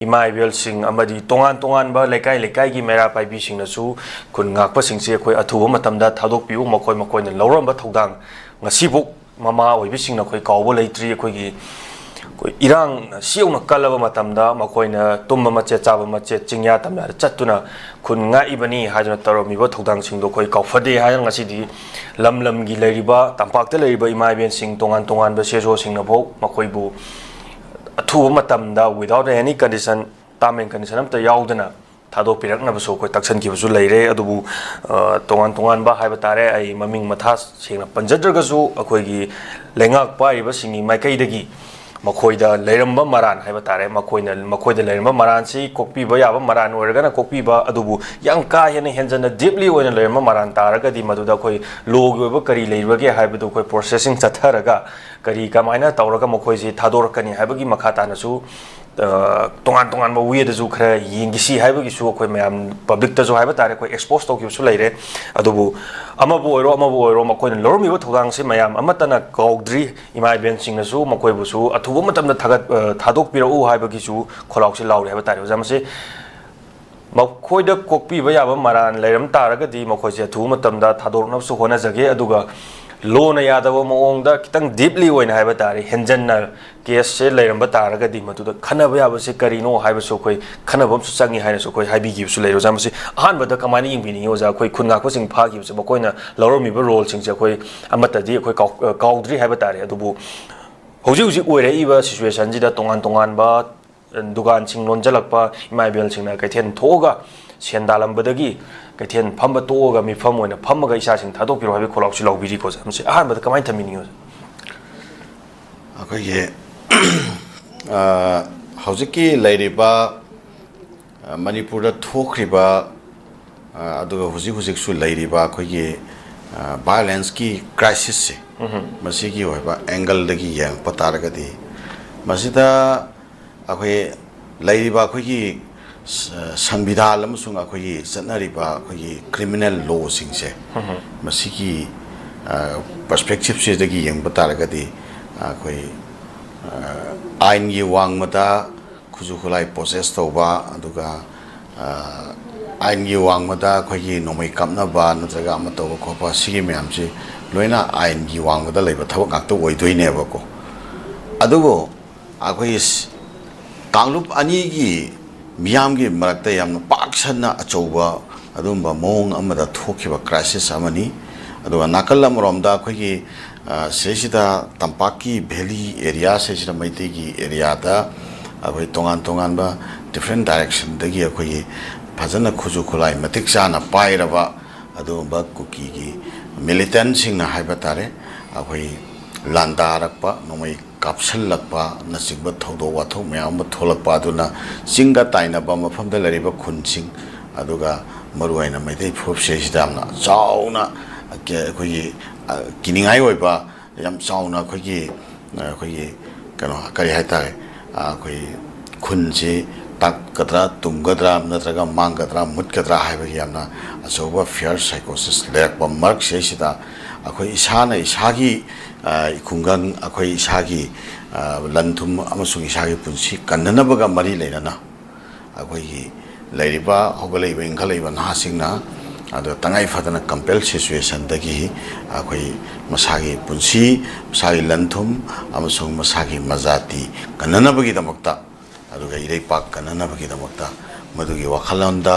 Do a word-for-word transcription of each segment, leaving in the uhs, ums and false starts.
ꯏꯃꯥ ꯏꯕꯦꯜꯁꯤꯡ ꯑꯃꯗꯤ ꯇꯣꯉꯥꯟ ꯇꯣꯉꯥꯟꯕ ꯂꯩꯀꯥꯏ ꯂꯩꯀꯥꯏꯒꯤ ꯃꯩꯔꯥ ꯄꯥꯏꯕꯤꯁꯤꯡꯅꯁꯨ ꯈꯨꯟ ꯉꯥꯛꯄꯁꯤꯡꯁꯤ ꯑꯩꯈꯣꯏ ꯑꯊꯨꯕ ꯃꯇꯝꯗ ꯊꯥꯗꯣꯛꯄꯤꯌꯨ꯫ ꯃꯈꯣꯏ ꯃꯈꯣꯏꯅ ꯂꯧꯔꯝꯕ ꯊꯧꯗꯥꯡ ꯉꯁꯤꯕꯨꯛ ꯃꯃꯥ ꯑꯣꯏꯕꯤꯁꯤꯡꯅ ꯑꯩꯈꯣꯏ ꯀꯥꯎꯕ ꯂꯩꯇ꯭ꯔꯤ꯫ ꯑꯩꯈꯣꯏꯒꯤ ꯑꯩꯈꯣꯏ ꯏꯔꯥꯡ ꯑꯁꯤ ꯌꯧꯅ ꯀꯜꯂꯕ ꯃꯇꯝꯗ ꯃꯈꯣꯏꯅ ꯇꯨꯝꯕ ꯃꯆꯦꯠ ꯆꯥꯕ ꯃꯆꯦꯠ ꯆꯤꯡꯌꯥ ꯇꯝꯌꯥꯗ ꯆꯠꯇꯨꯅ ꯈꯨꯟ ꯉꯥꯛꯏꯕꯅꯤ ꯍꯥꯏꯗꯨꯅ ꯇꯧꯔꯝꯃꯤꯕ ꯊꯧꯗꯥꯡꯁꯤꯡꯗꯣ ꯑꯩꯈꯣꯏ ꯀꯥꯎꯐꯗꯦ ꯍꯥꯏꯅ ꯉꯁꯤꯗꯤ ꯂꯝ ꯂꯝꯒꯤ ꯂꯩꯔꯤꯕ, ꯇꯝꯄꯥꯛꯇ ꯂꯩꯔꯤꯕ ꯏꯃꯥ ꯏꯕꯦꯟꯁꯤꯡ ꯇꯣꯉꯥꯟ ꯇꯣꯉꯥꯟꯕ ꯁꯤꯑꯦꯁꯑꯣꯁꯤꯡꯅꯐꯥꯎ ꯃꯈꯣꯏꯕꯨ ꯑꯊꯨꯕ ꯃꯇꯝꯗ without any condition, term and condition ꯑꯝꯇ ꯌꯥꯎꯗꯅ ꯊꯥꯗꯣꯛꯄꯤꯔꯛꯅꯕꯁꯨ ꯑꯩꯈꯣꯏ ꯇꯛꯁꯟꯈꯤꯕꯁꯨ ꯂꯩꯔꯦ꯫ ꯑꯗꯨꯕꯨ ꯑ, ꯇꯣꯉꯥꯟ ꯇꯣꯉꯥꯟꯕ ꯍꯥꯏꯕ ꯇꯥꯔꯦ, ꯑꯩ ꯃꯃꯤꯡ ꯃꯊꯥ ꯁꯦꯡꯅ ꯄꯟꯖꯗ꯭ꯔꯒꯁꯨ ꯑꯩꯈꯣꯏꯒꯤ ꯂꯩꯉꯥꯛ ꯄꯥꯏꯔꯤꯕꯁꯤꯡꯒꯤ ꯃꯥꯏꯀꯩꯗꯒꯤ ꯃꯈꯣꯏꯗ ꯂꯩꯔꯝꯕ ꯃꯔꯥꯟ ꯍꯥꯏꯕ ꯇꯥꯔꯦ, ꯃꯈꯣꯏꯅ, ꯃꯈꯣꯏꯗ ꯂꯩꯔꯝꯕ ꯃꯔꯥꯟꯁꯤ ꯀꯣꯛꯄꯤꯕ ꯌꯥꯕ ꯃꯔꯥꯟ ꯑꯣꯏꯔꯒꯅ ꯀꯣꯛꯄꯤꯕ, ꯑꯗꯨꯕꯨ ꯌꯥꯝ ꯀꯥ ꯍꯦꯟꯅ ꯍꯦꯟꯖꯟꯅ deeply ꯑꯣꯏꯅ ꯂꯩꯔꯝꯕ ꯃꯔꯥꯟ ꯇꯥꯔꯒꯗꯤ ꯃꯗꯨꯗ ꯑꯩꯈꯣꯏ ꯂꯣꯒꯤ ꯑꯣꯏꯕ ꯀꯔꯤ ꯂꯩꯕꯒꯦ ꯍꯥꯏꯕꯗꯨ ꯑꯩꯈꯣꯏ processing ꯆꯠꯊꯔꯒ ꯀꯔꯤ ꯀꯃꯥꯏꯅ ꯇꯧꯔꯒ ꯃꯈꯣꯏꯁꯤ ꯊꯥꯗꯣꯔꯛꯀꯅꯤ ꯍꯥꯏꯕꯒꯤ ꯃꯈꯥ ꯇꯥꯅꯁꯨ ꯑ, ꯇꯣꯉꯥꯟ ꯇꯣꯉꯥꯟꯕ ꯋꯦꯗꯁꯨ ꯈꯔ ꯌꯦꯡꯈꯤꯁꯤ ꯍꯥꯏꯕꯒꯤꯁꯨ ꯑꯩꯈꯣꯏ ꯃꯌꯥꯝ ꯄꯕ꯭ꯂꯤꯛꯇꯁꯨ ꯍꯥꯏꯕ ꯇꯥꯔꯦ ꯑꯩꯈꯣꯏ ꯑꯦꯛꯁꯄꯣꯖ ꯇꯧꯈꯤꯕꯁꯨ ꯂꯩꯔꯦ꯫ ꯑꯗꯨꯕꯨ ꯑꯃꯕꯨ ꯑꯣꯏꯔꯣ ꯑꯃꯕꯨ ꯑꯣꯏꯔꯣ ꯃꯈꯣꯏꯅ ꯂꯧꯔꯝꯃꯤꯕ ꯊꯧꯗꯥꯡꯁꯤ ꯃꯌꯥꯝ ꯑꯃꯠꯇꯅ ꯀꯥꯎꯗ꯭ꯔꯤ꯫ ꯏꯃꯥ ꯏꯕꯦꯟꯁꯤꯡꯅꯁꯨ ꯃꯈꯣꯏꯕꯨꯁꯨ ꯑꯊꯨꯕ ꯃꯇꯝꯗ ꯊꯥꯒꯠ ꯑ, ꯊꯥꯗꯣꯛꯄꯤꯔꯛꯎ ꯍꯥꯏꯕꯒꯤꯁꯨ ꯈꯣꯜꯂꯥꯎꯁꯤ ꯂꯥꯎꯔꯤ ꯍꯥꯏꯕ ꯇꯥꯔꯦ ꯑꯣꯖꯥ꯫ ꯃꯁꯤ ꯃꯈꯣꯏꯗ ꯀꯣꯛꯄꯤꯕ ꯌꯥꯕ ꯃꯔꯥꯟ ꯂꯩꯔꯝ ꯇꯥꯔꯒꯗꯤ ꯃꯈꯣꯏꯁꯦ ꯑꯊꯨꯕ ꯃꯇꯝꯗ ꯊꯥꯗꯣꯔꯛꯅꯕꯁꯨ ꯍꯣꯠꯅꯖꯒꯦ꯫ ꯑꯗꯨꯒ ꯂꯣꯅ ꯌꯥꯗꯕ ꯃꯑꯣꯡꯗ ꯈꯤꯇꯪ ꯗꯤꯞꯂꯤ ꯑꯣꯏꯅ ꯍꯥꯏꯕ ꯇꯥꯔꯦ, ꯍꯦꯟꯖꯟꯅ ꯀꯦꯁꯁꯦ ꯂꯩꯔꯝꯕ ꯇꯥꯔꯒꯗꯤ ꯃꯗꯨꯗ ꯈꯟꯅꯕ ꯌꯥꯕꯁꯦ ꯀꯔꯤꯅꯣ ꯍꯥꯏꯕꯁꯨ ꯑꯩꯈꯣꯏ ꯈꯟꯅꯕ ꯑꯃꯁꯨ ꯆꯪꯉꯤ ꯍꯥꯏꯅꯁꯨ ꯑꯩꯈꯣꯏ ꯍꯥꯏꯕꯤꯈꯤꯕꯁꯨ ꯂꯩꯔꯦ ꯑꯣꯖꯥ꯫ ꯃꯁꯤ ꯑꯍꯥꯟꯕꯗ ꯀꯃꯥꯏꯅ ꯌꯦꯡꯕꯤꯅꯤꯡꯉꯤ ꯑꯣꯖꯥ? ꯑꯩꯈꯣꯏ ꯈꯨꯟ ꯉꯥꯛꯄꯁꯤꯡ ꯐꯥꯈꯤꯕꯁꯦ ꯃꯈꯣꯏꯅ ꯂꯧꯔꯝꯃꯤꯕ ꯔꯣꯜꯁꯤꯡꯁꯦ ꯑꯩꯈꯣꯏ ꯑꯃꯠꯇꯗꯤ ꯑꯩꯈꯣꯏ ꯀꯥꯎ-, ꯀꯥꯎꯗ꯭ꯔꯤ ꯍꯥꯏꯕ ꯇꯥꯔꯦ꯫ ꯑꯗꯨꯕꯨ ꯍꯧꯖꯤꯛ ꯍꯧꯖꯤꯛ ꯑꯣꯏꯔꯛꯏꯕ ꯁꯤꯆꯨꯋꯦꯁꯟꯁꯤꯗ ꯇꯣꯉꯥꯟ ꯇꯣꯉꯥꯟꯕ ꯗꯨꯀꯥꯟꯁꯤꯡ ꯂꯣꯟꯖꯜꯂꯛꯄ, ꯏꯃꯥ ꯏꯕꯦꯜꯁꯤꯡꯅ ꯀꯩꯊꯦꯜ ꯊꯣꯛꯑꯒ ꯁꯦꯟ ꯇꯥꯜꯂꯝꯕꯗꯒꯤ ꯀꯩꯊꯦꯜ ꯐꯝꯕ ꯇꯣꯛꯑꯒ ꯃꯤꯐꯝ ꯑꯣꯏꯅ ꯐꯝꯃꯒ ꯏꯆꯥꯁꯤꯡ ꯊꯥꯗꯣꯛꯄꯤꯔꯣ ꯍꯥꯏꯕꯒꯤ ꯈꯣꯜꯂꯥꯎꯁꯤ ꯂꯥꯎꯕꯤꯔꯤꯀꯣ ꯑꯣꯖꯥ꯫ ꯃꯁꯤ ꯑꯍꯥꯟꯕꯗ ꯀꯃꯥꯏꯅ ꯊꯝꯕꯤꯅꯤꯡꯉꯤ ꯑꯣꯖꯥ? ꯑꯩꯈꯣꯏꯒꯤ, ꯑ, ꯍꯧꯖꯤꯛꯀꯤ ꯂꯩꯔꯤꯕ, ꯑ, ꯃꯅꯤꯄꯨꯔꯗ ꯊꯣꯛꯈ꯭ꯔꯤꯕ, ꯑ, ꯑꯗꯨꯒ ꯍꯧꯖꯤꯛ ꯍꯧꯖꯤꯛꯁꯨ ꯂꯩꯔꯤꯕ ꯑꯩꯈꯣꯏꯒꯤ, ꯑ, ꯚꯥꯏꯑꯣꯂꯦꯟꯁꯀꯤ ꯀ꯭ꯔꯥꯏꯁꯤꯁꯁꯦ, ꯃꯁꯤꯒꯤ ꯑꯣꯏꯕ ꯑꯦꯡꯒꯜꯗꯒꯤ ꯌꯦꯡꯉꯛꯄ ꯇꯥꯔꯒꯗꯤ, ꯃꯁꯤꯗ ꯑꯩꯈꯣꯏ ꯂꯩꯔꯤꯕ ꯑꯩꯈꯣꯏꯒꯤ ꯁ-, ꯁꯪꯕꯤꯙꯥꯟ ꯑꯃꯁꯨꯡ ꯑꯩꯈꯣꯏꯒꯤ ꯆꯠꯅꯔꯤꯕ ꯑꯩꯈꯣꯏꯒꯤ ꯀ꯭ꯔꯤꯃꯤꯅꯦꯜ ꯂꯣꯁꯤꯡꯁꯦ, ꯃꯁꯤꯒꯤ, ꯑ, ꯄꯔꯁꯄꯦꯛꯇꯤꯞꯁꯤꯗꯒꯤ ꯌꯦꯡꯕ ꯇꯥꯔꯒꯗꯤ, ꯑꯩꯈꯣꯏ, ꯑ, ꯑꯥꯏꯟꯒꯤ ꯋꯥꯡꯃꯗ ꯈꯨꯠꯁꯨ ꯈꯨꯠꯂꯥꯏ ꯄꯣꯁꯦꯁ ꯇꯧꯕ, ꯑꯗꯨꯒ ꯑꯥꯏꯟꯒꯤ ꯋꯥꯡꯃꯗ ꯑꯩꯈꯣꯏꯒꯤ ꯅꯣꯡꯃꯩ ꯀꯥꯞꯅꯕ ꯅꯠꯇ꯭ꯔꯒ ꯑꯃ ꯇꯧꯕ ꯈꯣꯠꯄ, ꯁꯤꯒꯤ ꯃꯌꯥꯝꯁꯤ ꯂꯣꯏꯅ ꯑꯥꯏꯟꯒꯤ ꯋꯥꯡꯃꯗ ꯂꯩꯕ ꯊꯕꯛ ꯉꯥꯛꯇ ꯑꯣꯏꯗꯣꯏꯅꯦꯕꯀꯣ꯫ ꯑꯗꯨꯕꯨ ꯑꯩꯈꯣꯏꯒꯤ ꯀꯥꯡꯂꯨꯞ ꯑꯅꯤꯒꯤ ꯃꯤꯌꯥꯝꯒꯤ ꯃꯔꯛꯇ ꯌꯥꯝꯅ ꯄꯥꯛ ꯁꯟꯅ ꯑꯆꯧꯕ ꯑꯗꯨꯒꯨꯝꯕ ꯃꯑꯣꯡ ꯑꯃꯗ ꯊꯣꯛꯈꯤꯕ ꯀ꯭ꯔꯥꯏꯁꯤꯁ ꯑꯃꯅꯤ꯫ ꯑꯗꯨꯒ ꯅꯥꯀꯜ ꯑꯃꯔꯣꯝꯗ ꯑꯩꯈꯣꯏꯒꯤ ꯁꯤꯗꯩꯁꯤꯗ ꯇꯝꯄꯥꯛꯀꯤ ꯚꯦꯂꯤ ꯑꯦꯔꯤꯌꯥ ꯁꯤꯗꯩꯁꯤꯗ ꯃꯩꯇꯩꯒꯤ ꯑꯦꯔꯤꯌꯥꯗ ꯑꯩꯈꯣꯏ ꯇꯣꯉꯥꯟ ꯇꯣꯉꯥꯟꯕ ꯗꯤꯐ꯭ꯔꯦꯟ ꯗꯥꯏꯔꯦꯛꯁꯟꯗꯒꯤ ꯑꯩꯈꯣꯏꯒꯤ ꯐꯖꯅ ꯈꯨꯠꯁꯨ ꯈꯨꯠꯂꯥꯏ ꯃꯇꯤꯛ ꯆꯥꯅ ꯄꯥꯏꯔꯕ ꯑꯗꯨꯒꯨꯝꯕ ꯀꯨꯀꯤꯒꯤ ꯃꯤꯂꯤꯇꯦꯟꯁꯤꯡꯅ ꯍꯥꯏꯕ ꯇꯥꯔꯦ, ꯑꯩꯈꯣꯏ ꯂꯥꯟꯗꯥꯔꯛꯄ, ꯅꯣꯡꯃꯩ ꯀꯥꯞꯁꯤꯜꯂꯛꯄꯅꯆꯤꯡꯕ ꯊꯧꯗꯣꯛ ꯋꯥꯊꯣꯛ ꯃꯌꯥꯝ ꯑꯃ ꯊꯣꯛꯂꯛꯄ ꯑꯗꯨꯅ ꯆꯤꯡꯒ ꯇꯥꯏꯅꯕ ꯃꯐꯝꯗ ꯂꯩꯔꯤꯕ ꯈꯨꯟꯁꯤꯡ, ꯑꯗꯨꯒ ꯃꯔꯨꯑꯣꯏꯅ ꯃꯩꯇꯩ ꯐꯨꯔꯨꯞꯁꯦ ꯁꯤꯗ ꯌꯥꯝꯅ ꯆꯥꯎꯅ ꯑꯩꯈꯣꯏꯒꯤ ꯀꯤꯅꯤꯡꯉꯥꯏ ꯑꯣꯏꯕ ꯌꯥꯝ ꯆꯥꯎꯅ ꯑꯩꯈꯣꯏꯒꯤ ꯑꯩꯈꯣꯏꯒꯤ ꯀꯩꯅꯣ ꯀꯔꯤ ꯍꯥꯏ ꯇꯥꯔꯦ, ꯑꯩꯈꯣꯏ ꯈꯨꯟꯁꯤ ꯇꯥꯛꯀꯗ꯭ꯔꯥ, ꯇꯨꯝꯒꯗ꯭ꯔꯥ, ꯅꯠꯇ꯭ꯔꯒ ꯃꯥꯡꯒꯗ꯭ꯔꯥ, ꯃꯨꯠꯀꯗ꯭ꯔꯥ ꯍꯥꯏꯕꯒꯤ ꯌꯥꯝꯅ ꯑꯆꯧꯕ ꯐꯤꯌꯔ ꯁꯥꯏꯀꯣꯁꯤꯁ ꯂꯩꯔꯛꯄ ꯃꯔꯛꯁꯤꯗꯩꯁꯤꯗ ꯑꯩꯈꯣꯏ ꯏꯁꯥꯅ ꯏꯁꯥꯒꯤ ꯈꯨꯡꯒꯪ, ꯑꯩꯈꯣꯏ ꯏꯁꯥꯒꯤ ꯂꯟ ꯊꯨꯝ ꯑꯃꯁꯨꯡ ꯏꯁꯥꯒꯤ ꯄꯨꯟꯁꯤ ꯀꯟꯅꯅꯕꯒ ꯃꯔꯤ ꯂꯩꯅꯅ ꯑꯩꯈꯣꯏꯒꯤ ꯂꯩꯔꯤꯕ ꯍꯧꯒꯠꯂꯛꯏꯕ ꯏꯟꯈꯠꯂꯛꯏꯕ ꯅꯍꯥꯁꯤꯡꯅ ꯑꯗꯣ ꯇꯉꯥꯏ ꯐꯗꯅ ꯀꯝꯄꯦꯜ ꯁꯤꯆꯨꯋꯦꯁꯟꯗꯒꯤ ꯑꯩꯈꯣꯏ ꯃꯁꯥꯒꯤ ꯄꯨꯟꯁꯤ, ꯃꯁꯥꯒꯤ ꯂꯟ ꯊꯨꯝ ꯑꯃꯁꯨꯡ ꯃꯁꯥꯒꯤ ꯃꯖꯥꯇꯤ ꯀꯟꯅꯅꯕꯒꯤꯗꯃꯛꯇ, ꯑꯗꯨꯒ ꯏꯔꯩꯄꯥꯛ ꯀꯟꯅꯅꯕꯒꯤꯗꯃꯛꯇ ꯃꯗꯨꯒꯤ ꯋꯥꯈꯜꯂꯣꯟꯗ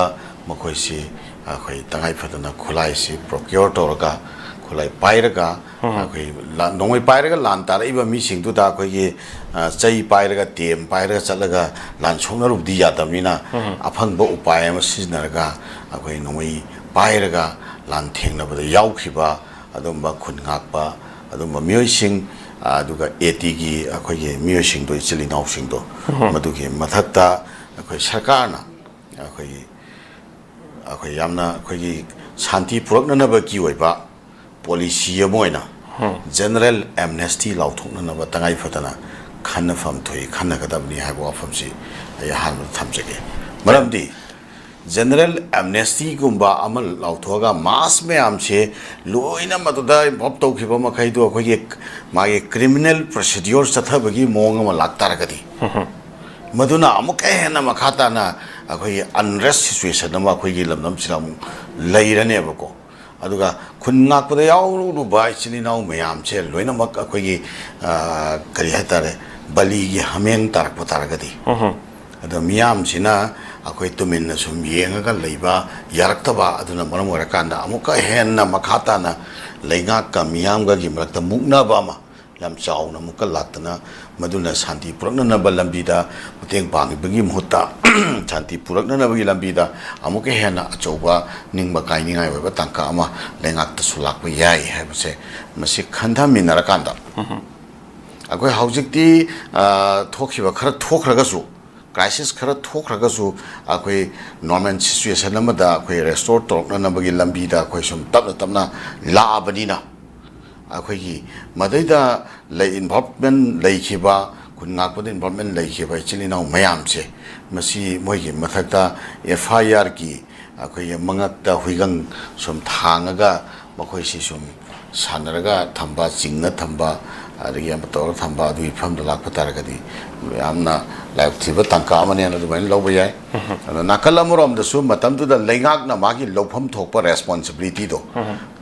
ꯃꯈꯣꯏꯁꯤ ꯑꯩꯈꯣꯏ ꯇꯉꯥꯏ ꯐꯗꯅ ꯈꯨꯠꯂꯥꯏꯁꯤ ꯄ꯭ꯔꯣꯀ꯭ꯌꯣꯔ ꯇꯧꯔꯒ, ꯈꯨꯠꯂꯥꯏ ꯄꯥꯏꯔꯒ, ꯑꯩꯈꯣꯏ ꯅꯣꯡꯃꯩ ꯄꯥꯏꯔꯒ ꯂꯥꯟ ꯇꯥꯔꯛꯏꯕ ꯃꯤꯁꯤꯡꯗꯨꯗ ꯑꯩꯈꯣꯏꯒꯤ ꯆꯩ ꯄꯥꯏꯔꯒ, ꯇꯦꯝ ꯄꯥꯏꯔꯒ ꯆꯠꯂꯒ ꯂꯥꯟ ꯁꯣꯛꯅꯔꯨꯕꯗꯤ ꯌꯥꯗꯕꯅꯤꯅ, ꯑꯐꯪꯕ ꯎꯄꯥꯏ ꯑꯃ ꯁꯤꯖꯤꯟꯅꯔꯒ ꯑꯩꯈꯣꯏ ꯅꯣꯡꯃꯩ ꯄꯥꯏꯔꯒ ꯂꯥꯟ ꯊꯦꯡꯅꯕꯗ ꯌꯥꯎꯈꯤꯕ ꯑꯗꯨꯝꯕ ꯈꯨꯟ ꯉꯥꯛꯄ ꯑꯗꯨꯝꯕ ꯃꯤꯑꯣꯏꯁꯤꯡ, ꯑꯗꯨꯒ ꯑꯦ ꯇꯤꯒꯤ ꯑꯩꯈꯣꯏꯒꯤ ꯃꯤꯑꯣꯏꯁꯤꯡꯗꯣ, ꯏꯆꯤꯜ ꯏꯅꯥꯎꯁꯤꯡꯗꯣ, ꯃꯗꯨꯒꯤ ꯃꯊꯛꯇ ꯑꯩꯈꯣꯏ ꯁꯔꯀꯥꯔꯅ ꯑꯩꯈꯣꯏꯒꯤ ꯑꯩꯈꯣꯏ ꯌꯥꯝꯅ ꯑꯩꯈꯣꯏꯒꯤ ꯁꯥꯟꯇꯤ ꯄꯨꯔꯛꯅꯅꯕꯒꯤ ꯑꯣꯏꯕ ꯄꯣꯂꯤꯁꯤ ꯑꯃ ꯑꯣꯏꯅ ꯖꯦꯅꯔꯦꯜ ꯑꯦꯝꯅꯦꯁꯇꯤ ꯂꯥꯎꯊꯣꯛꯅꯅꯕ ꯇꯉꯥꯏ ꯐꯗꯅ ꯈꯟꯅꯐꯝ ꯊꯣꯛꯏ, ꯈꯟꯅꯒꯗꯕꯅꯤ ꯍꯥꯏꯕ ꯋꯥꯐꯝꯁꯤ ꯑꯩ ꯑꯍꯥꯟꯕꯗ ꯊꯝꯖꯒꯦ꯫ ꯃꯔꯝꯗꯤ ꯖꯦꯅꯔꯦꯜ ꯑꯦꯝꯅꯦꯁꯇꯤꯒꯨꯝꯕ ꯑꯃ ꯂꯥꯎꯊꯣꯛꯑꯒ ꯃꯥꯁ ꯃꯌꯥꯝꯁꯦ ꯂꯣꯏꯅ ꯃꯗꯨꯗ ꯏꯟꯚꯣꯜꯕ ꯇꯧꯈꯤꯕ ꯃꯈꯩꯗꯣ ꯑꯩꯈꯣꯏꯒꯤ ꯃꯥꯒꯤ ꯀ꯭ꯔꯤꯃꯤꯅꯦꯜ ꯄ꯭ꯔꯣꯁꯤꯗ꯭ꯌꯣꯔ ꯆꯠꯊꯕꯒꯤ ꯃꯑꯣꯡ ꯑꯃ ꯂꯥꯛꯇꯥꯔꯒꯗꯤ, ꯃꯗꯨꯅ ꯑꯃꯨꯛꯀ ꯍꯦꯟꯅ ꯃꯈꯥ ꯇꯥꯅ ꯑꯩꯈꯣꯏꯒꯤ unrest situation ꯑꯃ ꯑꯩꯈꯣꯏꯒꯤ ꯂꯝꯗꯝꯁꯤꯗ ꯑꯃꯨꯛ ꯂꯩꯔꯅꯦꯕꯀꯣ꯫ ꯑꯗꯨꯒ ꯈꯨꯟ ꯉꯥꯛꯄꯗ ꯌꯥꯎꯔꯨꯕ ꯏꯆꯤꯜ ꯏꯅꯥꯎ ꯃꯌꯥꯝꯁꯦ ꯂꯣꯏꯅꯃꯛ ꯑꯩꯈꯣꯏꯒꯤ, ꯑ, ꯀꯔꯤ ꯍꯥꯏꯇꯥꯔꯦ, ꯕꯂꯤꯒꯤ ꯍꯥꯃꯦꯡ ꯇꯥꯔꯛꯄ ꯇꯥꯔꯒꯗꯤ, ꯑꯗꯣ ꯃꯤꯌꯥꯝꯁꯤꯅ ꯑꯩꯈꯣꯏ ꯇꯨꯃꯤꯟꯅ ꯁꯨꯝ ꯌꯦꯡꯉꯒ ꯂꯩꯕ ꯌꯥꯔꯛꯇꯕ ꯑꯗꯨꯅ ꯃꯔꯝ ꯑꯣꯏꯔꯀꯥꯟꯗ ꯑꯃꯨꯛꯀ ꯍꯦꯟꯅ ꯃꯈꯥ ꯇꯥꯅ ꯂꯩꯉꯥꯛꯀ ꯃꯤꯌꯥꯝꯒꯒꯤ ꯃꯔꯛꯇ ꯃꯨꯛꯅꯕ ꯑꯃ ꯌꯥꯝ ꯆꯥꯎꯅ ꯑꯃꯨꯛꯀ ꯂꯥꯛꯇꯅ, ꯃꯗꯨꯅ ꯁꯥꯟꯇꯤ ꯄꯨꯔꯛꯅꯅꯕ ꯂꯝꯕꯤꯗ ꯃꯇꯦꯡ ꯄꯥꯡꯕꯒꯤ ꯃꯍꯨꯠꯇ ꯁꯥꯟꯇꯤ ꯄꯨꯔꯛꯅꯅꯕꯒꯤ ꯂꯝꯕꯤꯗ ꯑꯃꯨꯛꯀ ꯍꯦꯟꯅ ꯑꯆꯧꯕ ꯅꯤꯡꯕ ꯀꯥꯏꯅꯤꯡꯉꯥꯏ ꯑꯣꯏꯕ ꯇꯥꯡꯀꯛ ꯑꯃ ꯂꯩꯉꯥꯛꯇꯁꯨ ꯂꯥꯛꯄ ꯌꯥꯏ ꯍꯥꯏꯕꯁꯦ ꯃꯁꯤ ꯈꯟꯊꯃꯤꯟꯅꯔꯀꯥꯟꯗ, ꯑꯩꯈꯣꯏ ꯍꯧꯖꯤꯛꯇꯤ, ꯑ, ꯊꯣꯛꯈꯤꯕ ꯈꯔ ꯊꯣꯛꯈ꯭ꯔꯒꯁꯨ, crisis ꯈꯔ ꯊꯣꯛꯈ꯭ꯔꯒꯁꯨ, ꯑꯩꯈꯣꯏ normal situation ꯑꯃꯗ ꯑꯩꯈꯣꯏ restore ꯇꯧꯔꯛꯅꯅꯕꯒꯤ ꯂꯝꯕꯤꯗ ꯑꯩꯈꯣꯏ ꯁꯨꯝ ꯇꯞꯅ ꯇꯞꯅ ꯂꯥꯛꯑꯕꯅꯤꯅ, ꯑꯩꯈꯣꯏꯒꯤ ꯃꯗꯩꯗ ꯂꯩ, involvement ꯂꯩꯈꯤꯕ, ꯈꯨꯟ ꯉꯥꯛꯄꯗ involvement ꯂꯩꯈꯤꯕ ꯏꯆꯤꯜ ꯏꯅꯥꯎ ꯃꯌꯥꯝꯁꯦ, ꯃꯁꯤ ꯃꯣꯏꯒꯤ ꯃꯊꯛꯇ F I R ꯒꯤ ꯑꯩꯈꯣꯏꯒꯤ ꯃꯉꯛꯇ ꯍꯨꯏꯒꯪ ꯁꯨꯝ ꯊꯥꯡꯉꯒ ꯃꯈꯣꯏꯁꯤ ꯁꯨꯝ ꯁꯥꯟꯅꯔꯒ ꯊꯝꯕ, ꯆꯤꯡꯅ ꯊꯝꯕ, ꯑꯗꯒꯤ ꯑꯃ ꯇꯧꯔꯒ ꯊꯝꯕ, ꯑꯗꯨꯒꯤ ꯐꯤꯕꯝꯗ ꯂꯥꯛꯄ ꯇꯥꯔꯒꯗꯤ ꯌꯥꯝꯅ ꯂꯥꯏꯕꯛ ꯊꯤꯕ ꯇꯥꯡꯀꯛ ꯑꯃꯅꯦꯅ ꯑꯗꯨꯃꯥꯏꯅ ꯂꯧꯕ ꯌꯥꯏ꯫ ꯑꯗꯣ ꯅꯥꯀꯜ ꯑꯃꯔꯣꯝꯗꯁꯨ ꯃꯇꯝꯗꯨꯗ ꯂꯩꯉꯥꯛꯅ ꯃꯥꯒꯤ ꯂꯧꯐꯝ ꯊꯣꯛꯄ responsibility ꯗꯣ